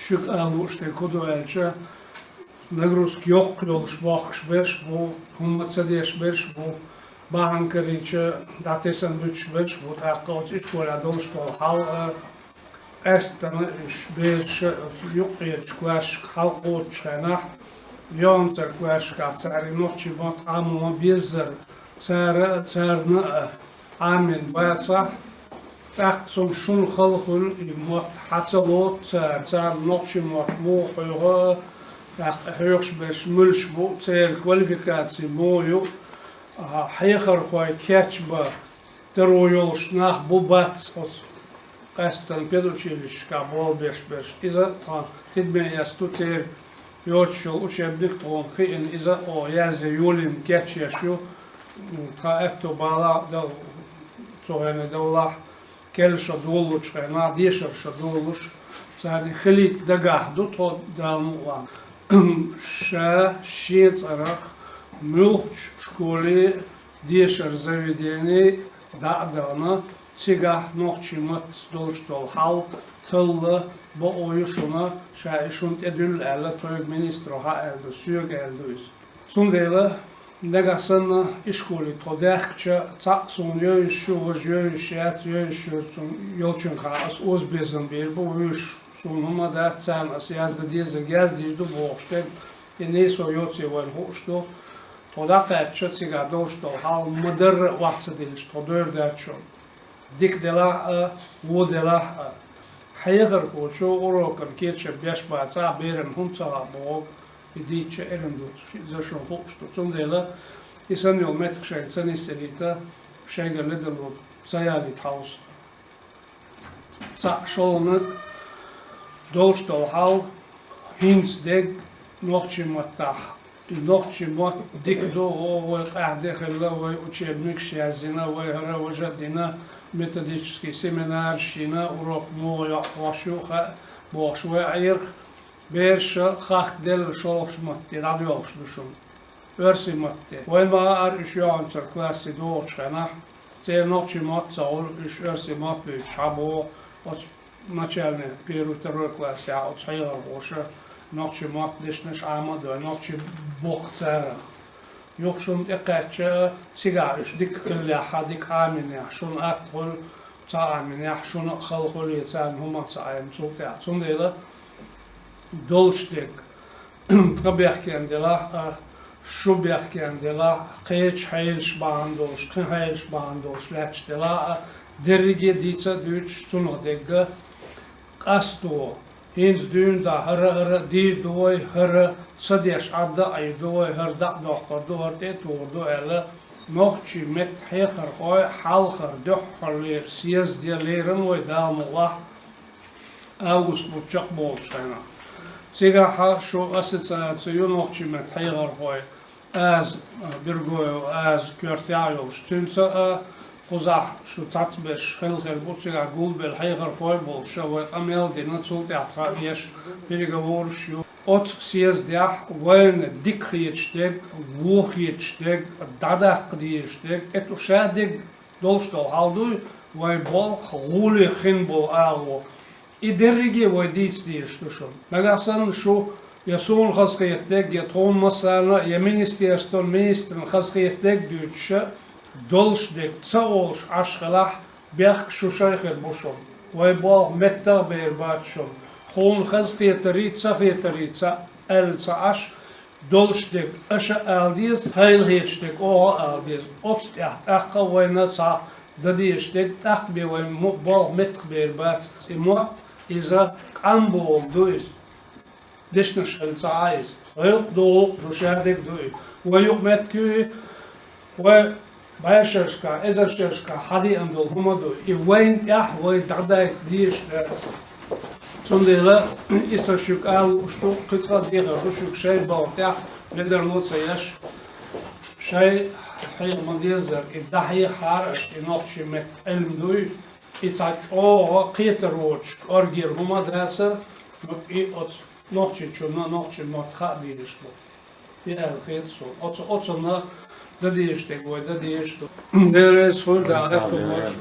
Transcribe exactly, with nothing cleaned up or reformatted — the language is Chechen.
Шуьга ала лууш дерг хӀун ду аьлча, нагрузка йоккха йолуш бохкуш берш бу, хӀумма ца деш берш бу, бахьана карийча дӀатесна буьтуш берш бу, тӀаккха оцу ишколехь долуш долу хьал а, къаьсттина уьш бераш а оцу юккъерчу классашка хьалакхочучу хенахь, йоьалгӀанчу классашкахь цара и нохчийн мотт Ӏамо беззара, цара а, царна а Ӏамийна бацахь, тӀаккха цунна шуна хала хуьлу и мотт хьа ца лоцу цара, царна нохчийн мотт муха хьоьху а, тӀаккха хьоьхуш берш муьлш бу, церан квалификаци муха ю, а, хьехархой кечбан таро йолуш нах бу, бац оцу къаьсттина педучилищешкахь болх беш берш. Иза тхан тидаме эцна ду, церан йоцуш йолу учебник тхуна хиъна, иза оха язъян йолийна кечъеш ю. Тхан аьтту балахь а, цу хенахь довлахь, керла шо долалучу хенахь, дешара шо долалуш, царна хилийта дагахь ду тхо, Дала мукъ лахь. Ша шен цӀарах муьлххачу школе, дешара заведене дӀа а дахана, цигахь нохчийн маттаца долуш долу хьал талла бакъо ю шуна, ша и шуна тӀедуьллу аьлла, тхоьга министро хьааьлла ду, соьга аьлла ду иза. Цундела, нагахь санна ишколе тхо даьхкича, цхьаъ суна йовзуш ю, важа йовзуш яц, йовзуш йолчун-, йолчуьнга ас озабезам бийр бу, вуьйш суна хӀума дац, царна ас яздан дезарг яздийр ду бохуш дерг, и нийсо йоций вайна хууш ду. Тхо дӀакхаьчча, цигахь долуш долу хьал ма-дарра а охьа ца диллича, тхо дойр дац шуна. Дика делахь а, вон делахь а. Хьехархочо урокан кечам беш бацахь, берана хӀума ца хаьа бохург, и дийцича эрна ду, ши-, иза шуна хууш ду. Цундела и санна йолу меттиг шайна ца нисделийта, шайгара ледарло ца ялийта хьовса. Цхьаъ, шолгӀаниг, долуш долу хьал, хӀинца дерг нохчийн маттахь. И нохчийн мотт дика ду, о, вай къаьхьа де хилла, вай учебникаш язйина, вай хӀара важа а дина, методический семинараш йина, урок муха йоӀ хьош ю хаьа бохуш вай Ӏехарх, бераша хахка делла шолгӀачу матте дӀадоьлхуш ду шуна. Оьрсийн матте. Вайн ма-, ара уьш йоьалгӀанчу классе догӀучу хенахь, церан нохчийн мотт ца хуьлу, уьш оьрсийн мотт буьйцуш хьабогӀу, оцу начальный, первый, второй классехь оцу хьехархоша нохчийн мотт дешнаш Ӏама а дой, нохчийн боккха царах. Юха шуна тӀекхаьчча, цигахь уьш дика хиллехьа, дика Ӏамийнехь, шуна атта хуьлу, ца Ӏамийнехь, шуна а хала хуьлу, я царна хӀума ца Ӏема цул тӀаьхьа. Цундела долуш дерг, тхан бехкенна делахь а, шун бехкенна делахь а, кхечу хьелаш бахьана долуш, кхин хьелаш бахьана долуш лаьтташ делахь а, дерриге а дийца а дуьйцуш, цунах дерг а къасто, хӀинца дуьйна дӀа хӀара а, хӀара а дийр ду вай, хӀара ца деш Ӏадда а Ӏийр ду вай, хӀара дӀа а доккхур ду, хӀара тӀе а тухур ду аьлла, нохчийн меттан хьехархой хьалхара дуьххьарлера съезде лерина вай, Дала мукъ лахь, август бутт чекхболучу хенахь. Цигахь шу ассоциаци ю нохчийн меттан хьехархой, Аза, а, Бергоев Аза коьртехь а йолуш. Цуьнца а кхузахь шу цхьацберш хилла хир бу, цигахь гулбелла хьехархой а болуш, ша вай къамел а дина, цул тӀаьхьа тхан эш переговораш ю. Оцу съездехь вайна дика хеташ дерг, вон хеташ дерг, дӀадаккха дезаш дерг, тӀе ту ша дерг долуш долу хьал дуй, вайн болх гӀоле хин болу агӀо. И дерриге а вай дийца дезаш ду шуна. Нагахь санна шу я суна хазахета дерг, я тхуна массарна, я министерстван министрна хазахета дерг дуьйцуша, долуш дерг ца олуш Ӏаш хилахь, бехк шу шайх хир бу шуна. Вай болх меттах а бер бац шуна. Тхуна хазахетарий, ца хетарий ца аьлла ца Ӏаш, долуш дерг аша а ала деза, тхайна хеташ дерг оха а ала деза. Оцу тӀехь тӀаккха а вайна цхьа дан дезаш дерг, тӀаккха бен вайн мо-, болх меттах бер бац. И мотт, иза къам болу ду иза. Дешнаш хилла ца Ӏа иза. ГӀиллакх ду, гӀуллакх ду, шадерг ду и. Вай юкъаметтиг ю и, вай бӀешерашкахь, эзаршерашкахь хьадеана долу хӀума ду. И вайна тӀехь вай дӀадайта дезаш дац. Цундела и сан шуьга ала лууш ду, кхин цкъа а дехар ду шуьга шайн балха тӀехь ледарло а ца еш. Шайн хьеха ма-деззара, и дӀахьехахьара аша, и нохчийн меттан Ӏилма дуй, и цхьа чӀогӀа кхетар воцуш кӀоргера хӀума дацара, ну, и оцу нохчичунна нохчийн мотт хаа дезаш ду. И аьлла хета суна. Оцу, оцунна дан дезаш дерг вай дан дезаш ду. Дела реза хуьлда, аьтту ваш.